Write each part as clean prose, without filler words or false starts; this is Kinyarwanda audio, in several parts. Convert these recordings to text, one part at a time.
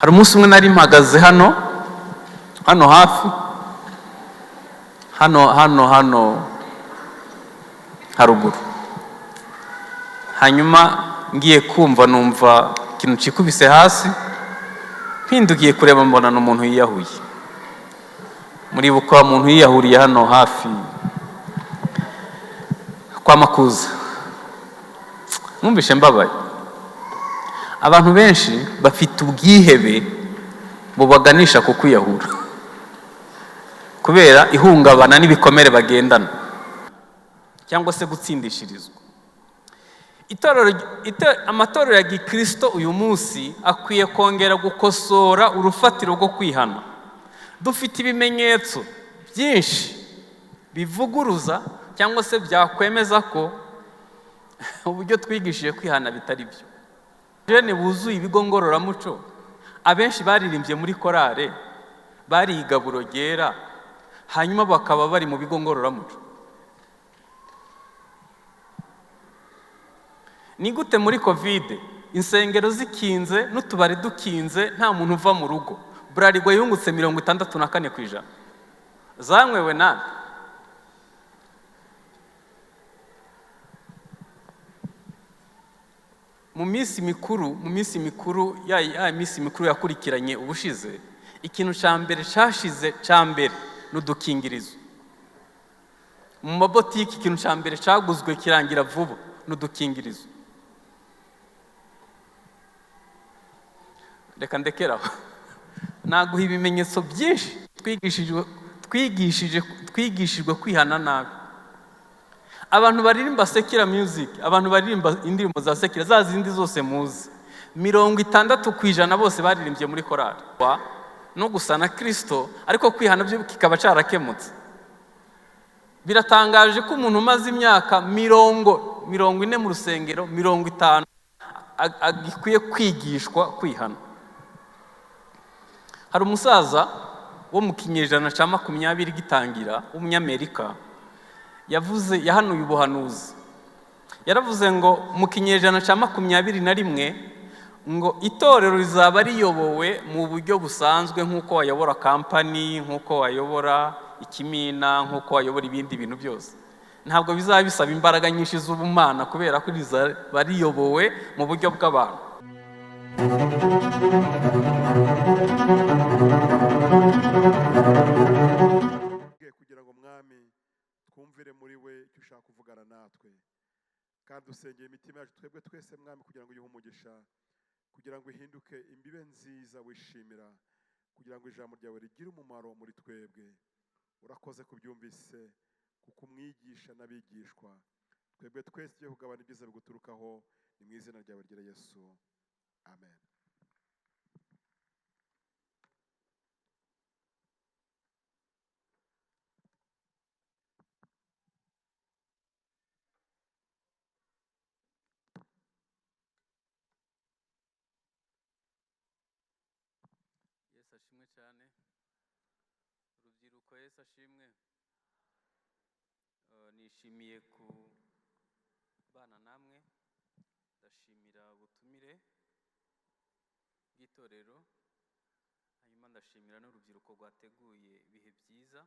Hari umunsi umwe nari mpagaze hano hano hafi hano hano hano haruguru, hanyuma ngiye kumva numva ikintu cikubise hasi, mpindukiye kureba mbona ni umuntu yiyahuye. Muribuka umuntu yiyahuriye hano hafi kwa Makuza? Mwumvishe mbabaye. Abantu benshi bafite ubwihebe bubaganisha ku kwiyahura kubera ihungabana n'ibikomere bagendana cyangwa se gutsindishirizwa. Amatorero ya gikristo uyu munsi akwiye kongera gukosora urufatiro rwo kwihana. Dufite ibimenyetso byinshi bivuguruza cyangwa se byakwemeza ko uburyo twigishije kwihana bitari byo. Jene buzuye ibigo ngororamuco, abenshi baririmbye muri korale, bariye igaburo ryera, hanyuma bakaba bari mu bigo ngororamuco. Ni gute muri Covid insengero zikinze n'utubari dukinze, nta muntu uva mu rugo, Bralirwa yungutse 64%? Zanywewe nande? Mu minsi mikuru ya minsi mikuru yakurikiranye ubushize, ikintu cya mbere cyashize cya mbere ni udukingirizo. Mu mabotiki ikintu cya mbere cyaguzwe kirangira vuba ni udukingirizo. Reka ndekeraho. Naguha ibimenyetso byinshi twigishijwe kwihana nabi. Abantu baririmba secular music, abantu baririmba indirimbo za secular, za zindi zose muzi, 60% bose baririmbye muri korali no gusa na Kristo, ariko kwihana byo kikaba cyarakemutse. Biratangaje ko umuntu umaze imyaka 40 mu rusengero, 50, agikwiye kwigishwa kwihana. Hari umusaza wo mu kinyejana cya 20 gitangira w'umunyamerika yahanuye ubuhanuzi. Yaravuze ngo mu kinyejana cya 21 ngo itorero rizaba riyobowe mu buryo busanzwe nk'uko wayobora kampani, nk'uko wayobora ikimina, nk'uko wayobora ibindi bintu byose. Ntabwo bizaba bisaba imbaraga nyinshi z'ubumana kubera ko rizaba riyobowe mu buryo bw'abantu. Kugira ngo mwami twumvire muri we icyo ushaka kuvugana natwe, kandi dusengeye imitima yacu twebwe twese mwami, kugira ngo uyihe umugisha, kugira ngo ihinduke imbibe nziza wishimira, kugira ngo ijambo ryawe rigire umumaro muri twebwe. Urakoze kubyumvise, kuko umwigisha n'abigishwa twebwe twese tugiye kugabana ibyiza biguturukaho. Ni mu izina ryawe ryera Yesu, amen. Yesu ashimwe cyane. Urubyiruko, Yesu ashimwe. Nishimiye kubana namwe, ndashimira ubutumire bw'itorero, hanyuma ndashimira n'urubyiruko rwateguye ibihe byiza,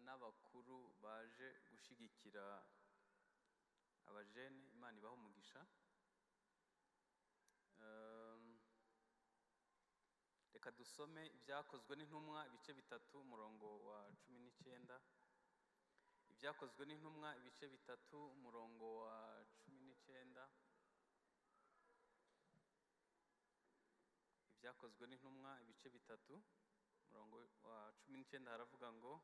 n'abakuru baje gushyigikira abajene. Imana ibahe umugisha. Reka dusome ibyakozwe n'intumwa ibice 3 umurongo wa 19. Ibyakozwe n'intumwa ibice 3 umurongo wa 19. Ibyakozwe n'intumwa ibice 3 umurongo wa 19 haravuga ngo: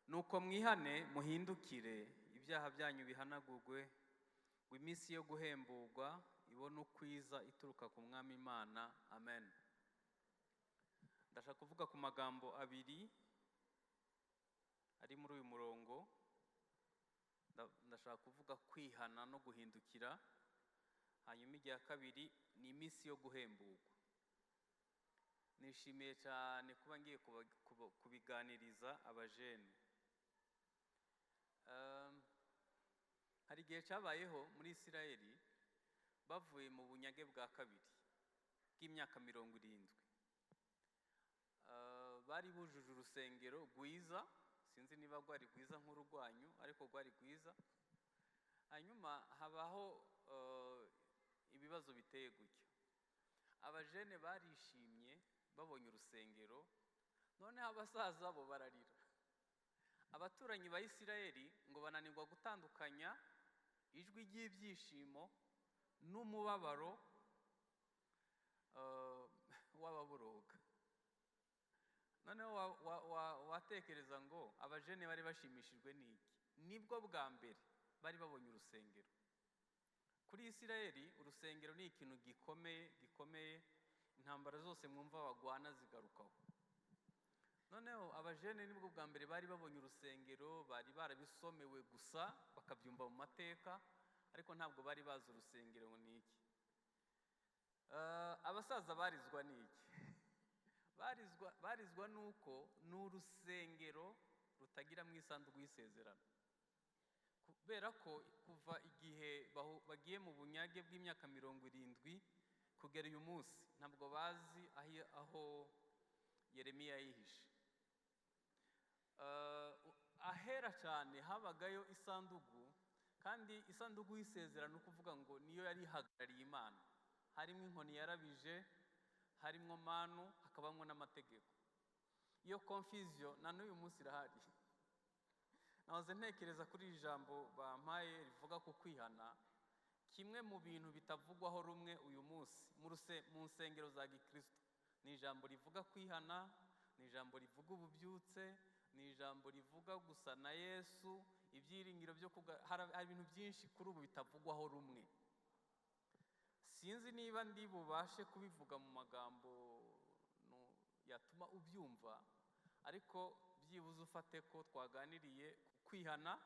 nuko mwihane muhindukire, ibyaha byanyu bihanagurwe, ngo iminsi yo guhemburwa ibone ukwiza ituruka ku Mwami Imana. Amen. Ndashaka kuvuga ku magambo abiri ari muri uyu murongo. Ndashaka kuvuga kwihana no guhindukira, hanyuma irya kabiri ni iminsi yo guhemburwa. Nishimiye cyane kuba ngiye kubiganiriza abajene. Hari igihe cyabayeho muri Isirayeli bavuye mu bunyage bwa kabiri. bw'imyaka 70. Bari bujuje urusengero rwiza, sinzi niba rwari rwiza nk'urwanyu, ariko rwari rwiza. Hanyuma habaho ibibazo biteye gutya: abajene barishimye babonye urusengero, noneho abasaza bo bararira. Abaturanyi ba Isirayeli ngo bananirwa gutandukanya ijwi ry'ibyishimo n'umubabaro w'ababoroga. Noneho watekereza ngo abajene bari bashimishijwe n'iki? Nibwo bwa mbere bari babonye urusengero. Kuri Isirayeli, urusengero ni ikintu gikomeye gikomeye. Intambara zose mwumva bagwana zigarukaho. Noneho abajene nibwo bwa mbere bari babonye urusengero. Bari barabisomewe gusa, bakabyumva mu mateka, ariko ntabwo bari bazi urusengero ngo ni iki. Abasaza barizwa n'iki? Barizwa n'uko ni urusengero rutagira mu isanduku y'isezerano, kubera ko kuva igihe bagiye mu bunyage bw'imyaka 70 kugera uyu munsi, ntabwo bazi aho Yeremiya yihishe. Ahera cyane habagayo isanduku, kandi isanduku y'isezerano, ukuvuga ngo niyo yari ihagarariye Imana. Harimo inkoni yarabije, harimo manu, hakabamo n'amategeko. Iyo confusion na n'uyu munsi irahari. Nahoze ntekereza kuri iri jambo bampaye rivuga ku kwihana. Kimwe mu bintu bitavugwaho rumwe uyu munsi mu nsengero za gikristo ni ijambo rivuga kwihana, ni ijambo rivuga ububyutse, ni ijambo rivuga gusa na Yesu, ibyiringiro byo hari ibintu byinshi kuri ubu bitavugwaho rumwe. Sinzi niba ndi bubashe kubivuga mu magambo yatuma ubyumva, ariko byibuze ufate ko twaganiriye ku kwihana,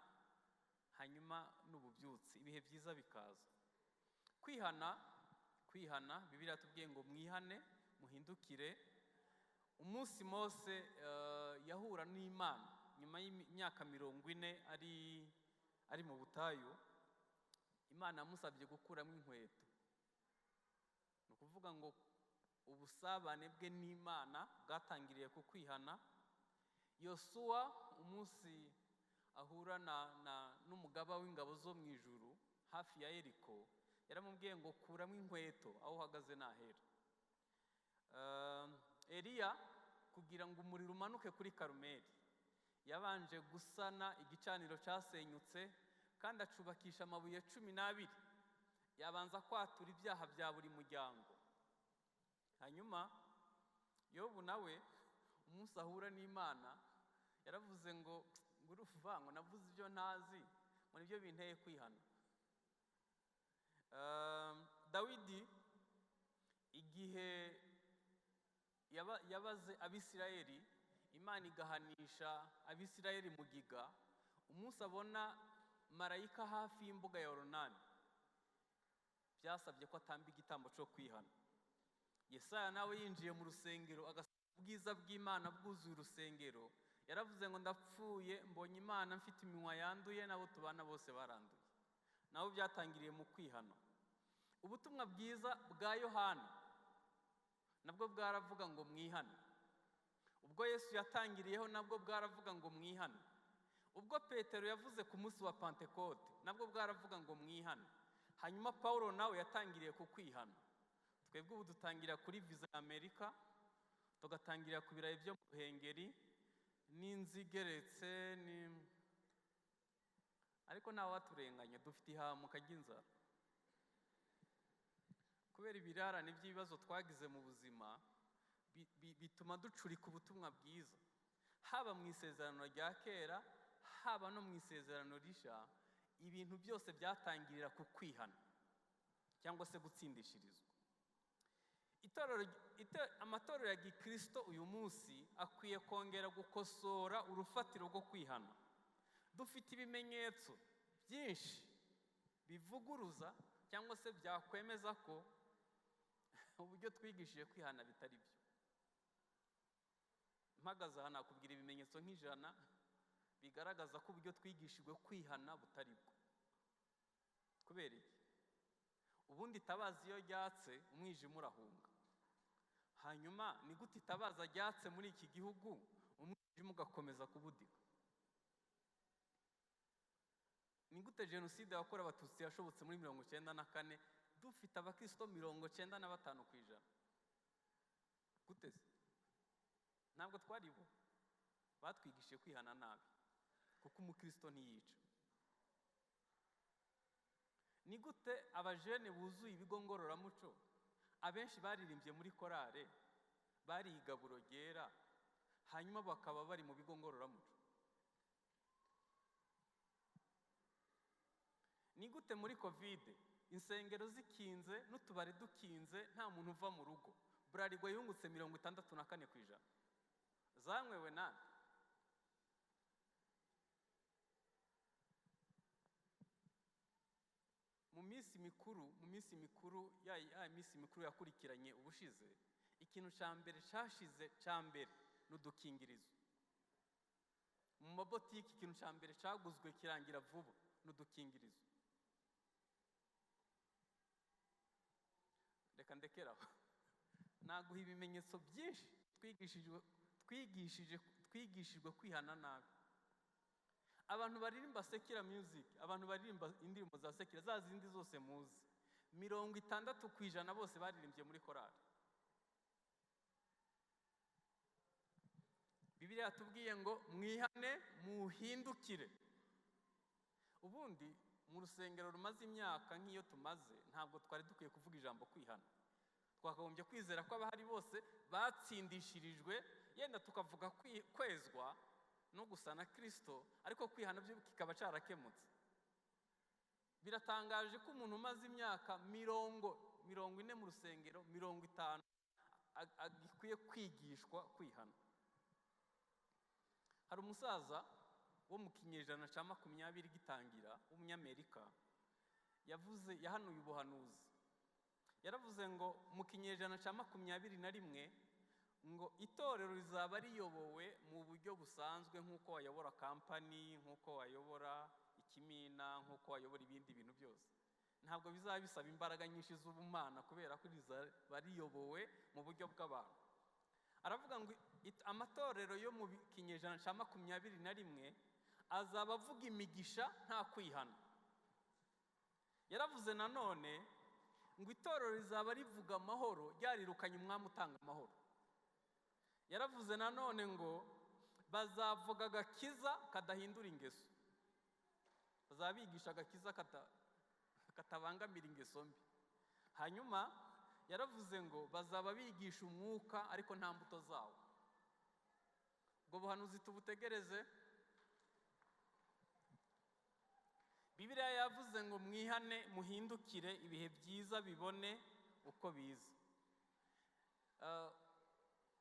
hanyuma n'ububyutse, ibihe byiza bikaza. Kwihana, kwihana, Bibiliya yatubwiye ngo mwihane, muhindukire. Umunsi Mose yahura n'Imana nyuma y'imyaka 40 ari mu butayu, Imana yamusabye gukuramo inkweto. Ni ukuvuga ngo ubusabane bwe n'Imana bwatangiriye ku kwihana. Yosuwa, umunsi ahura n'umugaba w'ingabo zo mu ijuru hafi ya Yeriko, yaramubwiye ngo kuramo inkweto, aho uhagaze nahera. Eliya, kugira ngo umuriro umanuke kuri Karumeli, yabanje gusana igicaniro cyasenyutse, kandi acubakisha amabuye 12, yabanza kwatura ibyaha bya buri muryango. Hanyuma Yobu nawe, umunsi ahura n'Imana, yaravuze ngo uruva ngo navuze ibyo ntazi, ngo nibyo binteye kwihana. Dawidi, igihe yabaze Abisirayeli, Imana igahanisha Abisirayeli mugiga, umunsi abona marayika hafi y'imbuga ya Oronani, byasabye ko atamba igitambo cyo kwihana. Yesaya nawe yinjiye mu rusengero, agasanga ubwiza bw'Imana bwuzuye urusengero, yaravuze ngo ndapfuye, mbonye Imana mfite iminwa yanduye, n'abo tubana bose baranduye. Nabo byatangiriye mu kwihana. Ubutumwa bwiza bwa Yohana nabwo bwaravuga ngo mwihane. Ubwo Yesu yatangiriyeho nabwo bwaravuga ngo mwihane. Ubwo Petero yavuze ku munsi wa Pantekote nabwo bwaravuga ngo mwihane. Hanyuma Paul nawe yatangiriye ku kwihana. Twebwe ubu dutangira kuri viza ya Amerika, tugatangira ku birayi byo mu Ruhengeri n'inzu igeretse ni, ariko ntawe waturenganya, dufite ihamuka ry'inzara kubera ibirarane by'ibibazo twagize mu buzima, bituma ducurika ubutumwa bwiza, haba mu isezerano rya kera, haba no mu isezerano rishya. Ibintu byose byatangirira ku kwihana cyangwa se gutsindishirizwa. Amatorero ya gikristo uyu munsi akwiye kongera gukosora urufatiro rwo kwihana. Dufite ibimenyetso byinshi bivuguruza cyangwa se byakwemeza ko uburyo twigishije kwihana bitari byo. Mpagaze aha nakubwira ibimenyetso nk'100 bigaragaza ko uburyo twigishijwe kwihana butari bwo. Kubera iki? Ubundi itabaza iyo ryatse, umwijima urahunga. Hanyuma ni gute itabaza ryatse muri iki gihugu umwijima ugakomeza kubudika? Ni gute jenoside yakorewe Abatutsi yashobotse muri 94 dufite abakristo 95%? Gute se? Ntabwo twari bo. Batwigishije kwihana nabi, kuko umukristo ntiyica. Ni gute abajene buzuye ibigo ngororamuco, abenshi baririmbye muri korale, bariye igaburo ryera, hanyuma bakaba bari mu bigo ngororamuco? Ni gute muri Kovide insengero zikinze n'utubari dukinze, nta muntu uva mu rugo, Bralirwa yungutse 64%? Zanywewe nande? Mu minsi mikuru ya minsi mikuru yakurikiranye ubushize, ikintu cya mbere cyashize cya mbere ni udukingirizo. Mu mabotiki ikintu cya mbere cyaguzwe kirangira vuba ni udukingirizo. Reka ndekeraho. Naguha ibimenyetso byinshi twigishijwe kwihana nabi. Abantu baririmba secular music, abantu baririmba indirimbo za secular, za zindi zose muzi, 60% bose baririmbye muri korali. Bibiliya yatubwiye ngo mwihane muhindukire. Ubundi mu rusengero rumaze imyaka nk'iyo tumaze, ntabwo twari dukwiye kuvuga ijambo kwihana. Twakagombye kwizera ko abahari bose batsindishirijwe, yenda tukavuga kwezwa no gusa na Kristo, ariko kwihana byo kikaba cyarakemutse. Biratangaje ko umuntu umaze imyaka 40 mu rusengero, 50, agikwiye kwigishwa kwihana. Hari umusaza wo mu kinyejana cya 20 gitangira w'umunyamerika yahanuye ubuhanuzi. Yaravuze ngo mu kinyejana cya 21 ngo itorero rizaba riyobowe mu buryo busanzwe nk'uko wayobora kampani, nk'uko wayobora ikimina, nk'uko wayobora ibindi bintu byose. Ntabwo bizaba bisaba imbaraga nyinshi z'ubumana kubera ko rizaba riyobowe mu buryo bw'abantu. Aravuga ngo amatorero yo mu kinyejana cya 21 azaba avuga imigisha nta kwihana. Yaravuze nanone ngo itorero rizaba rivuga amahoro ryarirukanye umwami utanga amahoro. Yaravuze nanone ngo bazavuga agakiza kadahindura ingeso, bazabigisha agakiza katabangamira ingeso mbi. Hanyuma yaravuze ngo bazaba bigisha umwuka ariko nta mbuto zawo. Ubwo buhanuzi tubutegereze. Bibiliya yavuze ngo mwihane muhindukire ibihe byiza bibone uko biza.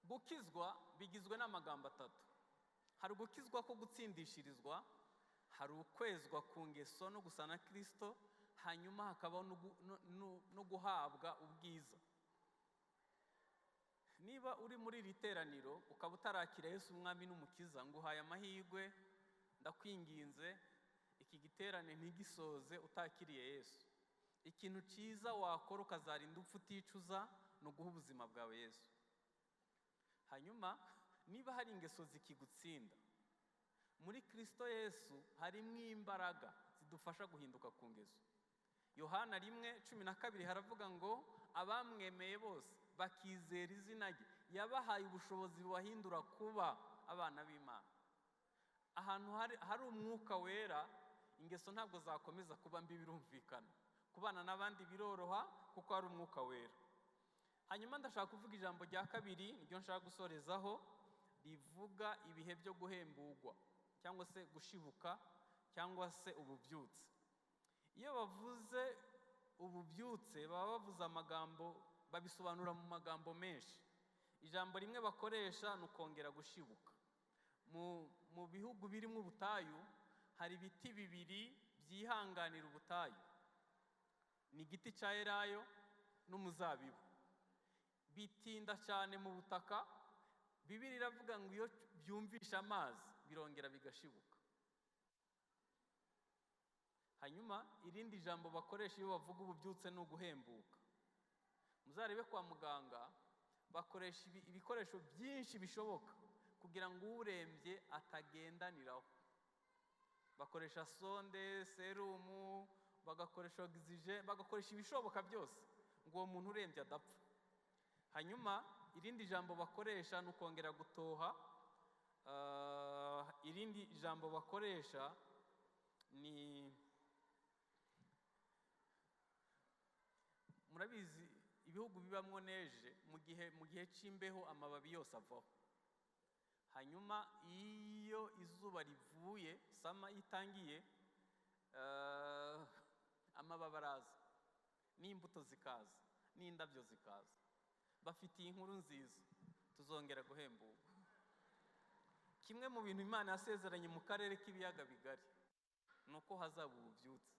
Gukizwa bigizwe n'amagambo atatu. Hari ugukizwa ko gutsindishirizwa, hari ukwezwa ku ngeso no gusa na Kristo, hanyuma hakabaho no guhabwa ubwiza. Niba uri muri iri teraniro ukaba utarakira Yesu umwami n'umukiza, nguhaye amahirwe, ndakwinginze iki giterane ntigisoze utakiriye Yesu. Ikintu cyiza wakora ukazarinda upfa uticuza ni uguha ubuzima bwawe Yesu. Hanyuma niba hari ingeso zikigutsinda, muri Kristo Yesu harimo imbaraga zidufasha guhinduka ku ngeso. Yohana 1:12 haravuga ngo abamwemeye bose bakizera izina rye yabahaye ubushobozi bubahindura kuba abana b'Imana. Ahantu hari umwuka wera, ingeso ntabwo zakomeza kuba mbi, birumvikana. Kubana n'abandi biroroha kuko hari umwuka wera. Hanyuma ndashaka kuvuga ijambo rya kabiri, niryo nshaka gusorezaho, rivuga ibihe byo guhemburwa cyangwa se gushibuka cyangwa se ububyutse. Iyo bavuze ububyutse baba bavuze amagambo, babisobanura mu magambo menshi. Ijambo rimwe bakoresha ni ukongera gushibuka. Mu bihugu birimo ubutayu hari ibiti bibiri byihanganira ubutayu, ni igiti cya elayo n'umuzabibu. Bitinda cyane mu butaka. Bibiliya iravuga ngo iyo byumvisha amazi birongera bigashibuka. Hanyuma irindi jambo bakoresha iyo bavuga ububyutse ni uguhembuka. Muzarebe kwa muganga Bakoresha ibikoresho byinshi bishoboka kugira ngo urembye atagendaniraho. Bakoresha sonde, serumu, bagakoresha oxygen, bagakoresha ibishoboka byose ngo uwo muntu urembye adapfa. Hanyuma irindi jambo bakoresha ni ukongera gutoha. Irindi jambo bakoresha ni, murabizi, ibihugu bibamwo neige, mu gihe c'imbeho amababi yose avaho. Hanyuma iyo izuba rivuye, summer itangiye, amababi araza n'imbuto zikaza n'indabyo zikaza. Bafitiye inkuru nziza: tuzongera guhemburwa. Kimwe mu bintu Imana yasezeranye mu karere k'Ibiyaga Bigari ni uko hazaba ububyutse.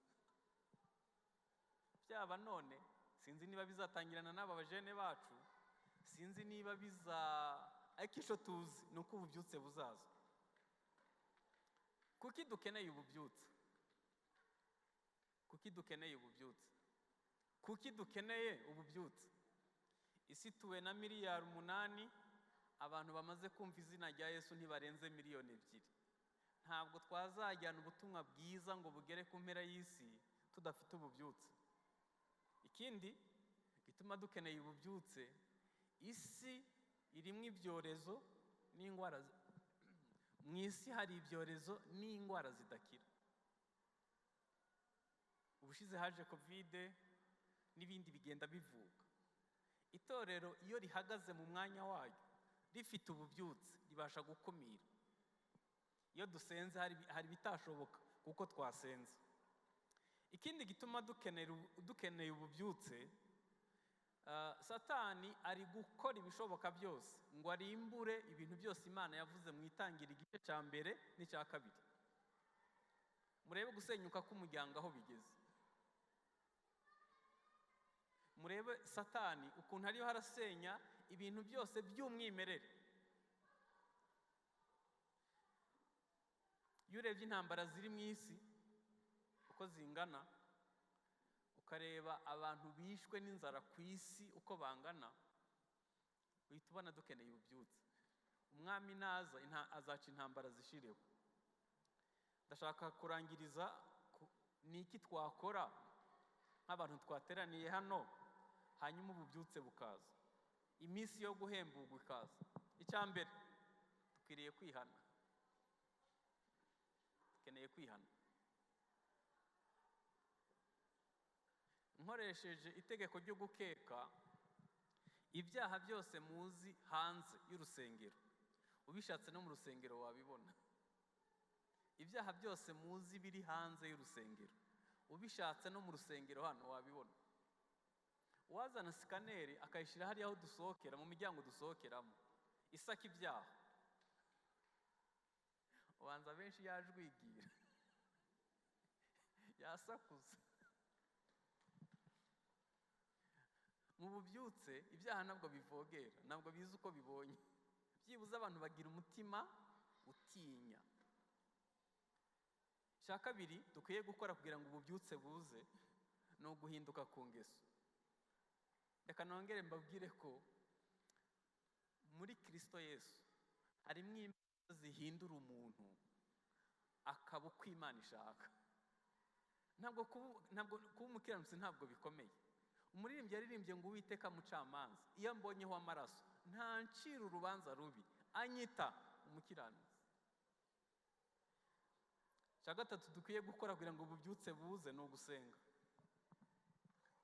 Byaba none, sinzi niba bizatangirana n'aba bajene bacu, sinzi niba biza, ariko icyo tuzi ni uko ububyutse buzaza. Kuki dukeneye ububyutse? Kuki dukeneye ububyutse? Kuki dukeneye ububyutse? Isi ituwe na miliyari 8. Abantu bamaze kumva izina rya Yesu ntibarenze miliyoni 2. Ntabwo twazajyana ubutumwa bwiza ngo bugere ku mpera y'isi tudafite ububyutse. Ikindi gituma dukeneye ububyutse, isi irimo ibyorezo n'indwara. Mu isi hari ibyorezo n'indwara zidakira. Ubushize haje COVID n'ibindi bigenda bivuka. Itorero iyo rihagaze mu mwanya waryo, rifite ububyutse, ribasha gukumira. Iyo dusenze hari ibitashoboka kuko twasenze. Ikindi gituma dukeneye ububyutse, Satani ari gukora ibishoboka byose ngo arimbure ibintu byose Imana yavuze mu Itangira igice cya mbere n'icya kabiri. Murebe gusenyuka k'umuryango aho bigeze. Murebe Satani ukuntu ariho arasenya ibintu byose by'umwimerere. Iyo urebye intambara ziri mu isi uko zingana, ukareba abantu bishwe n'inzara ku isi uko bangana, uhita ubona dukeneye ububyutse. Umwami naza azaca intambara zishireho. Ndashaka kurangiriza, ni iki twakora nk'abantu twateraniye hano, hanyuma ububyutse bukaza, iminsi yo guhemburwa ikaza? Icya mbere, dukwiriye kwihana. Dukeneye kwihana. Nkoresheje itegeko ryo gukeka, ibyaha byose muzi hanze y'urusengero, ubishatse no mu rusengero wabibona. Ibyaha byose muzi biri hanze y'urusengero, ubishatse no mu rusengero hano wabibona. Uwazana scanner akayishyira hariya aho dusohokera, mu miryango dusohokeramo, isaka ibyaha, ubanza benshi yajwigira, yasakuza. Mu bubyutse ibyaha ntabwo bivogera, ntabwo bizi uko bibonye. Byibuze abantu bagira umutima utinya. Icya kabiri dukwiye gukora kugira ngo ububyutse buze ni uguhinduka ku ngeso. Reka nongere mbabwire ko muri Kirisito Yesu harimo imbaraga zihindura umuntu akaba uko Imana ishaka. Ntabwo kuba umukiranutsi ntabwo bikomeye. Umuririmbyi yaririmbye ngo: "Uwiteka mucamanza, iyo ambonyeho amaraso ntancira urubanza rubi, anyita umukiranutsi." Icya gatatu dukwiye gukora kugira ngo ububyutse buze ni ugusenga.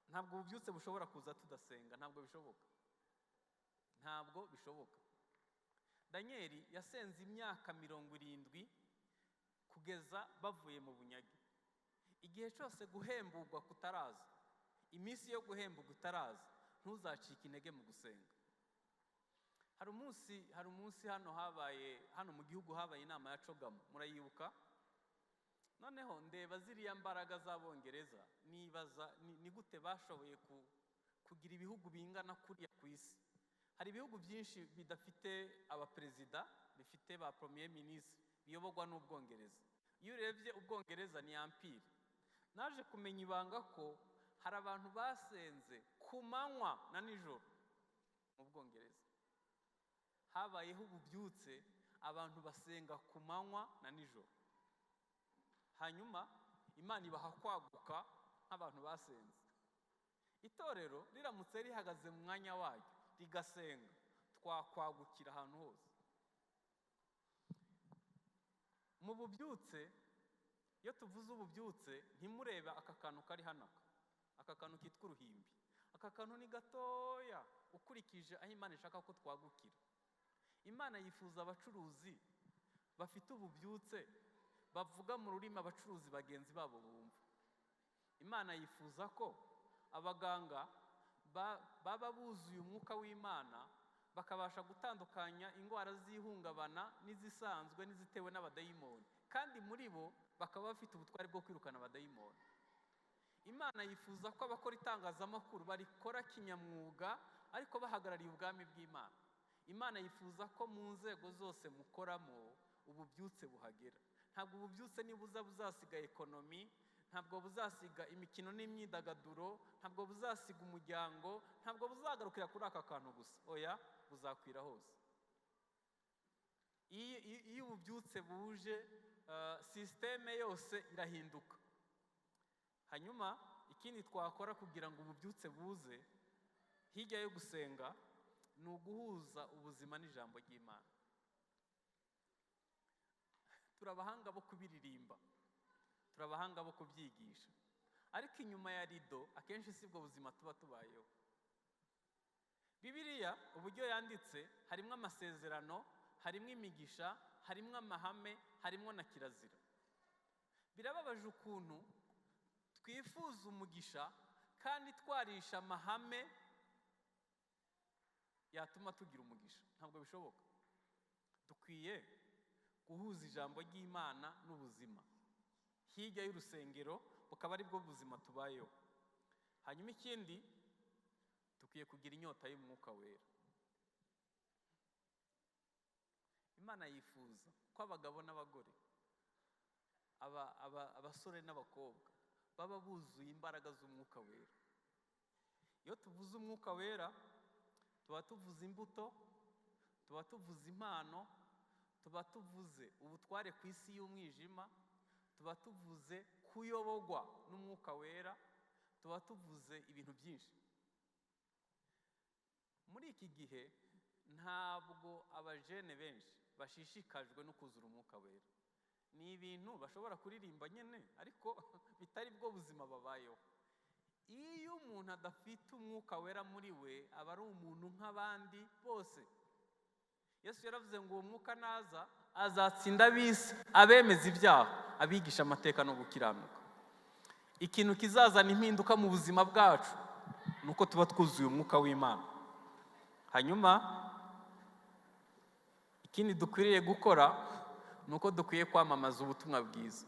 Ntabwo ububyutse bushobora kuza tudasenga, ntabwo bishoboka, ntabwo bishoboka. Daniyeli yasenze imyaka 70 kugeza bavuye mu bunyage. Igihe cyose guhemburwa kutaraza, iminsi yo guhemburwa itaraza, ntuzacike intege mu gusenga. Hari umunsi hano habaye, hano mu gihugu habaye inama ya CHOGM, murayibuka? Noneho ndeba ziriya mbaraga z'Abongereza, nibaza ni gute bashoboye kugira ibihugu bingana kuriya ku isi. Hari ibihugu byinshi bidafite abaperezida, bifite ba premier ministre, biyoborwa n'Ubwongereza. Iyo urebye Ubwongereza ni empire. Naje kumenya ibanga ko hari abantu basenze ku manywa na nijoro mu Bwongereza. Habayeho ububyutse, abantu basenga ku manywa na nijoro, hanyuma Imana ibaha kwaguka nk'abantu basenze. Itorero riramutse rihagaze mu mwanya waryo rigasenga, twakwagukira ahantu hose. Mu bubyutse, iyo tuvuze ububyutse, ntimurebe aka kantu kari hano, aka kantu kitwa uruhimbi. Aka kantu ni gatoya ukurikije aho Imana ishaka ko twagukira. Imana yifuza abacuruzi bafite ububyutse, bavuga mu rurimi abacuruzi bagenzi babo bumva. Imana yifuza ko abaganga baba buzuye umwuka w'Imana, bakabasha gutandukanya indwara z'ihungabana n'izisanzwe n'izitewe n'abadayimoni, kandi muri bo bakaba bafite ubutwari bwo kwirukana abadayimoni. Imana yifuza ko abakora itangazamakuru barikora kinyamwuga, ariko bahagarariye ubwami bw'Imana. Imana yifuza ko mu nzego zose mukoramo ububyutse buhagera. Ntabwo ububyutse nibuza buzasiga economy, ntabwo buzasiga imikino n'imyidagaduro, ntabwo buzasiga umuryango, ntabwo buzagarukira kuri aka kantu gusa. Oya, buzakwira hose. Iyo ububyutse buje, système yose irahinduka. Hanyuma ikindi twakora kugira ngo ububyutse buze, hirya yo gusenga, ni uguhuza ubuzima n'ijambo ry'Imana. Turi abahanga bo kubiririmba, turi abahanga bo kubyigisha, ariko inyuma ya rido akenshi sibwo buzima tuba tubayeho. Bibiliya uburyo yanditse harimo amasezerano, harimo imigisha, harimo amahame, harimo na kirazira. Birababaje ukuntu twifuza umugisha kandi twarisha amahame yatuma tugira umugisha. Ntabwo bishoboka. Dukwiye guhuza ijambo ry'Imana n'ubuzima hirya y'urusengero, bukaba ari bwo buzima tubayeho. Hanyuma ikindi, dukwiye kugira inyota y'umwuka wera. Imana yifuza ko abagabo n'abagore, abasore n'abakobwa baba buzuye imbaraga z'umwuka wera. Iyo tuvuze umwuka wera, tuba tuvuze imbuto, tuba tuvuze impano, tuba tuvuze ubutware ku isi y'umwijima, tuba tuvuze kuyobogwa n'umwuka wera, tuba tuvuze ibintu byinshi. Muri iki gihe ntabwo abajene benshi bashishikajwe no kuzura umwuka wera. Ni ibintu bashobora kuririmba nyine, ariko bitari bwo buzima babayeho. Iyo umuntu adafite umwuka wera muri we, aba ari umuntu nk'abandi bose. Yesu yaravuze ngo uwo mwuka naza azatsinda ab'isi, abemeza ibyaha, abigisha amateka no gukiranuka. Ikintu kizazana impinduka mu buzima bwacu ni uko tuba twuzuye umwuka w'Imana. Hanyuma ikindi dukwiriye gukora ni uko dukwiye kwamamaza ubutumwa bwiza.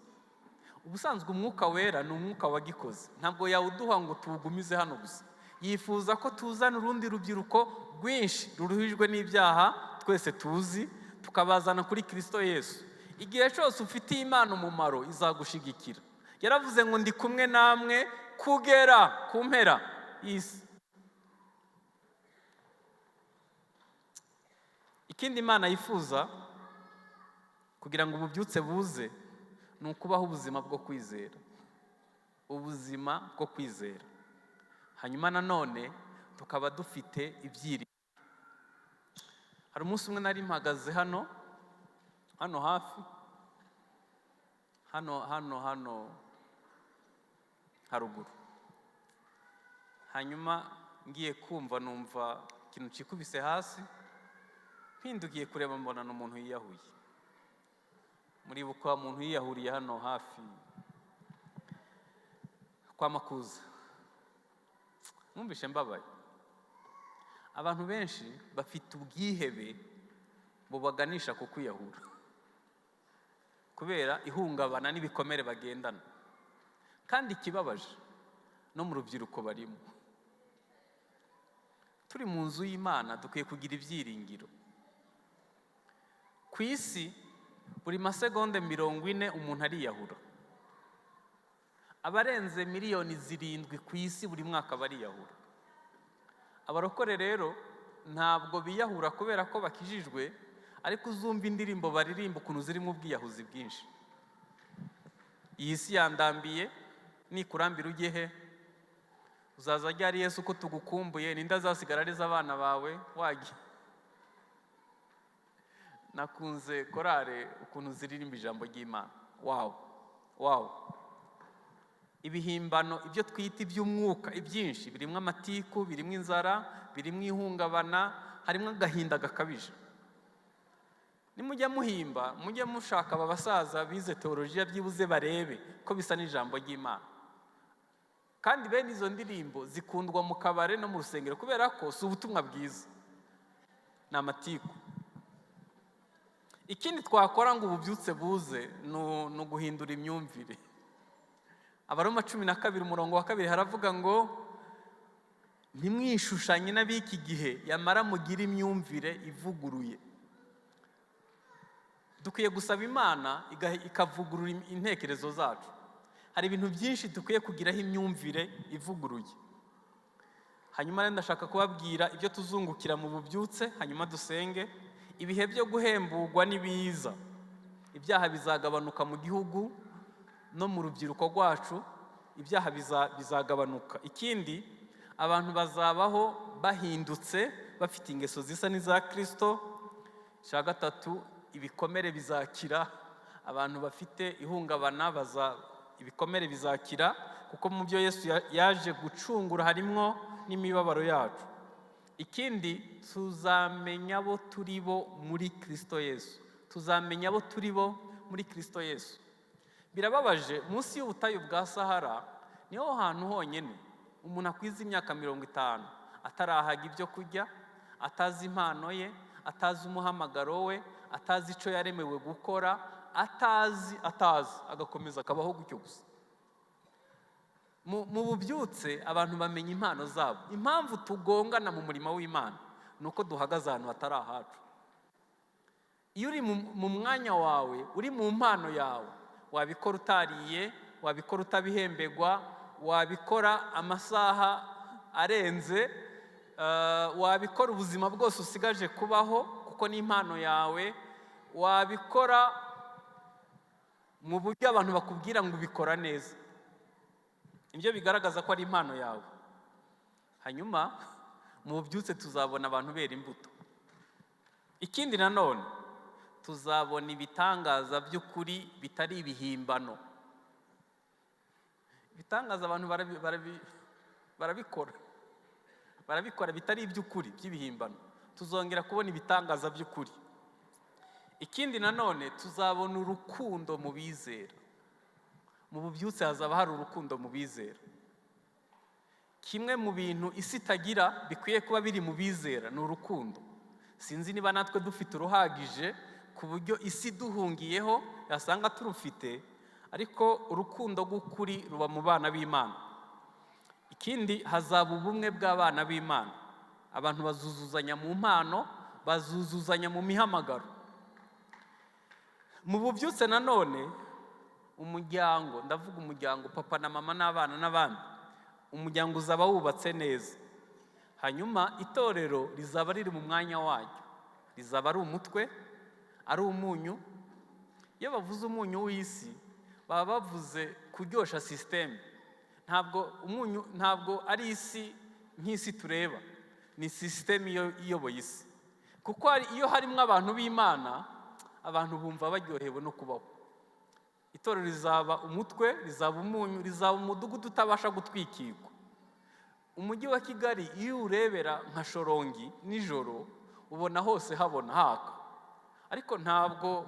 Ubusanzwe umwuka wera ni umwuka wagikoze, ntabwo yawuduha ngo tuwugumize hano gusa. Yifuza ko tuzana urundi rubyiruko rwinshi ruruhijwe n'ibyaha twese tuzi, tukabazana kuri Kristo Yesu. Igihe cyose ufitiye Imana umumaro, izagushigikira. Yaravuze ngo ndi kumwe namwe kugera ku mpera y'isi. Ikindi Imana yifuza kugira ngo ububyutse buze ni ukubaho ubuzima bwo kwizera. Ubuzima bwo kwizera. Hanyuma nanone tukaba dufite ibyiringiro. Hari umunsi umwe nari mpagaze hano, hano hafi, hano, hano, hano haruguru. Hanyuma ngiye kumva numva ikintu cikubise hasi, mpindukiye kureba mbona ni umuntu yiyahuye. Muribuka umuntu yiyahuriye hano hafi kwa Makuza. Mwumvishe mbabaye. Abantu benshi bafite ubwihebe bubaganisha ku kwiyahura kubera ihungabana n'ibikomere bagendana. Kandi ikibabaje no mu rubyiruko barimo. Turi mu nzu y'Imana dukwiye kugira ibyiringiro. Ku isi buri masegonde 40 umuntu ariyahura. Abarenze miliyoni 7 ku isi buri mwaka bariyahura. Abarokore rero Ntabwo biyahura kubera ko bakijijwe, ariko uzumva indirimbo baririmba ukuntu zirimo ubwiyahuzi bwinshi. Iyi si yandambiye, nikurambira ujye he? Uzaza ryari Yesu ko tugukumbuye? Ninde azasigara areza abana bawe wagiye? Nakunze korale ukuntu ziririmba ijambo ry'Imana. Wow, wow! Ibihimbano, ibyo twita iby'umwuka, ibyinshi birimo amatiku, birimo inzara, birimo ihungabana, harimo agahinda gakabije. Nimujya muhimba, mujye mushaka aba basaza bize teolojiya, byibuze barebe ko bisa n'ijambo ry'Imana. Kandi bene izo ndirimbo zikundwa mu kabare no mu rusengero, kubera ko si ubutumwa bwiza, ni amatiku. Ikindi twakora ngo ububyutse buze ni uguhindura imyumvire. Abaroma 12 umurongo wa 2 haravuga ngo: "Ntimwishushanye n'ab'iki gihe, yamara mugire imyumvire ivuguruye." Dukwiye gusaba Imana ikavugurura intekerezo zacu. Hari ibintu byinshi dukwiye kugiraho imyumvire ivuguruye. Hanyuma rero ndashaka kubabwira ibyo tuzungukira mu bubyutse, hanyuma dusenge. Ibihe byo guhemburwa nibiza, ibyaha bizagabanuka mu gihugu no mu rubyiruko rwacu. Ibyaha bizagabanuka. Ikindi, abantu bazabaho bahindutse, bafite ingeso zisa n'iza Kirisito. Icya gatatu, ibikomere bizakira. Abantu bafite ihungabana baza, ibikomere bizakira, kuko mu byo Yesu yaje gucungura harimwo n'imibabaro yacu. Ikindi, tuzamenya abo turi bo muri Kirisito Yesu. Tuzamenya abo turi bo muri Kirisito Yesu. Birababaje, munsi y'ubutayu bwa Sahara niho hantu honyine umuntu akwiza imyaka 50 atarahaga ibyo kurya, atazi impano ye, atazi umuhamagaro we, atazi icyo yaremewe gukora, atazi, atazi, agakomeza akabaho gutyo gusa. Mu bubyutse abantu bamenya impano zabo. Impamvu tugongana mu murimo w'Imana ni uko duhagaze ahantu hatari ahacu. Iyo uri mu mwanya wawe, uri mu mpano yawe, wabikora utariye, wabikora utabihembegwa, wabikora amasaha arenze, wabikora ubuzima bwose usigaje kubaho, kuko ni impano yawe. Wabikora mu buryo abantu bakubwira ngo ubikora neza, ibyo bigaragaza ko ari impano yawe. Hanyuma mu bubyutse tuzabona abantu bera imbuto. Ikindi nanone, tuzabona ibitangaza by'ukuri bitari ibihimbano. Ibitangaza abantu barabikora bitari iby'ukuri, by'ibihimbano. Tuzongera kubona ibitangaza by'ukuri. Ikindi nanone, tuzabona urukundo mu bizera. Mu bubyutse hazaba hari urukundo mu bizera. Kimwe mu bintu isi itagira bikwiye kuba biri mu bizera ni urukundo. Sinzi niba natwe dufite uruhagije ku buryo isi duhungiyeho yasanga turufite, ariko urukundo rw'ukuri ruba mu bana b'Imana. Ikindi, hazaba ubumwe bw'abana b'Imana. Abantu bazuzuzanya mu mpano, bazuzuzanya mu mihamagaro. Mu bubyutse nanone, umuryango, ndavuga umuryango papa na mama n'abana n'abandi, umuryango uzaba wubatse neza. Hanyuma itorero rizaba riri mu mwanya waryo, rizaba ari umutwe, ari umunyu. Iyo bavuze umunyu w'isi, baba bavuze kuryosha système. Ntabwo umunyu, ntabwo ari isi nk'isi tureba, ni système iyoboye isi, kuko iyo harimo abantu b'Imana, abantu bumva baryohewe no kubaho. Itorero rizaba umutwe, rizaba umunyu, rizaba umudugudu utabasha gutwikirwa. Umujyi wa Kigali, iyo uwurebera nka Shyorongi nijoro, ubona hose habona haka, ariko ntabwo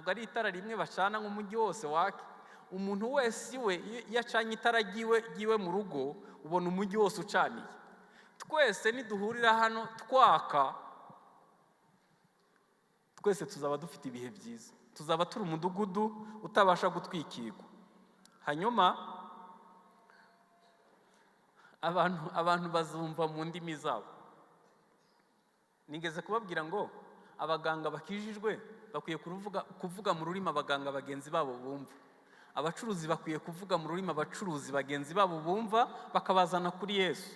ari itara rimwe bacana nk'umujyi wose wake. Umuntu wese iwe, iyo acanye itara ryiwe mu rugo, ubona umujyi wose ucaniye. Twese niduhurira hano twaka, twese tuzaba dufite ibihe byiza, tuzaba turi umudugudu utabasha gutwikirwa. Hanyuma abantu bazumva mu ndimi zabo. Nigeze kubabwira ngo abaganga bakijijwe bakwiye kuvuga mu rurimi abaganga bagenzi babo bumva, abacuruzi bakwiye kuvuga mu rurimi abacuruzi bagenzi babo bumva, bakabazana kuri Yesu.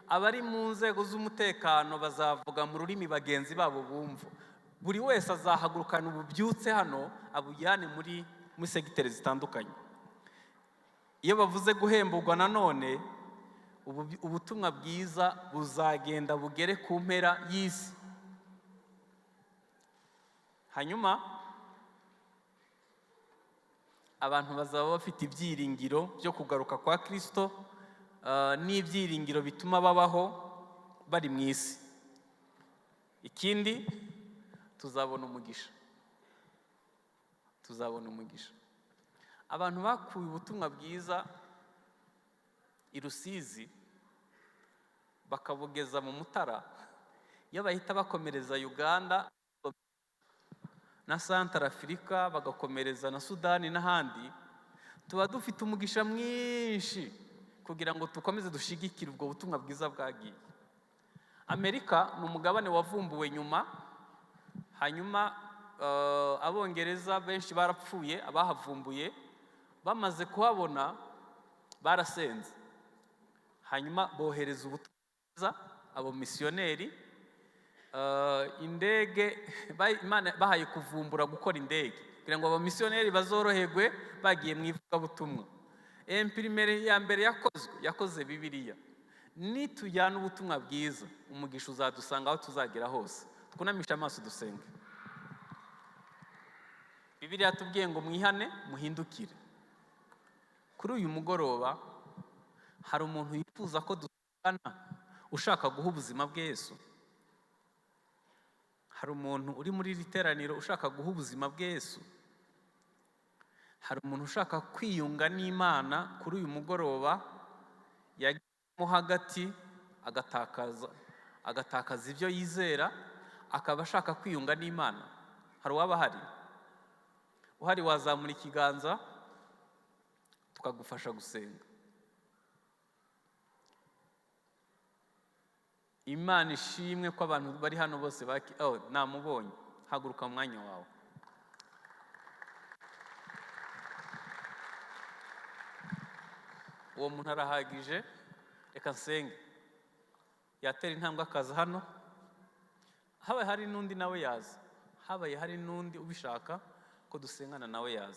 Abari mu nzego z'umutekano bazavuga mu rurimi bagenzi babo bumva. Buri wese azahagurukana ububyutse hano, abujyane muri segiteri zitandukanye. Iyo bavuze guhemburwa nanone, ubutumwa bwiza buzagenda bugere ku mpera y'isi. Hanyuma abantu bazaba bafite ibyiringiro byo kugaruka kwa Kirisito n'ibyiringiro bituma babaho bari mu isi. Ikindi, tuzabona umugisha, tuzabona umugisha. Abantu bakuye ubutumwa bwiza i Rusizi bakabugeza mu Mutara, iyo bahita bakomereza Uganda na Santara Afurika, bagakomereza na Sudani n'ahandi, tuba dufite umugisha mwinshi kugira ngo dukomeze dushigikire ubwo butumwa bwiza bwagiye. Amerika ni umugabane wavumbuwe nyuma. Hanyuma Abongereza benshi barapfuye. Abahavumbuye bamaze kuhabona barasenze, hanyuma bohereza ubutumwa bwiza, abo misiyoneri. Indege Imana bahaye kuvumbura gukora indege kugira ngo abamisiyoneri bazoroherwe bagiye mu ivugabutumwa. Imprimerie ya mbere yakozwe yakoze Bibiliya. Nitujyana ubutumwa bwiza, umugisha uzadusanga aho tuzagera hose. Twunamishe amaso dusenge. Bibiliya yatubwiye ngo mwihane, muhindukire. Kuri uyu mugoroba hari umuntu wifuza ko dusana, ushaka guha ubuzima bwe Yesu? Hari umuntu uri muri iri teraniro ushaka guha ubuzima bwe Yesu? Hari umuntu ushaka kwiyunga n'Imana kuri uyu mugoroba, yagezemo hagati agatakaza ibyo yizera, akaba ashaka kwiyunga n'Imana? Hari uwaba ahari? Uhari wazamura ikiganza tukagufasha gusenga. Imana ishimwe ko abantu bari hano bose baki. Oh, namubonye. Haguruka mu mwanya wawe. Uwo muntu arahagije. Reka nsenge. Yatera intambwe akaza hano. Habaye hari n'undi nawe yaza, habaye hari n'undi ubishaka ko dusengana nawe yaza.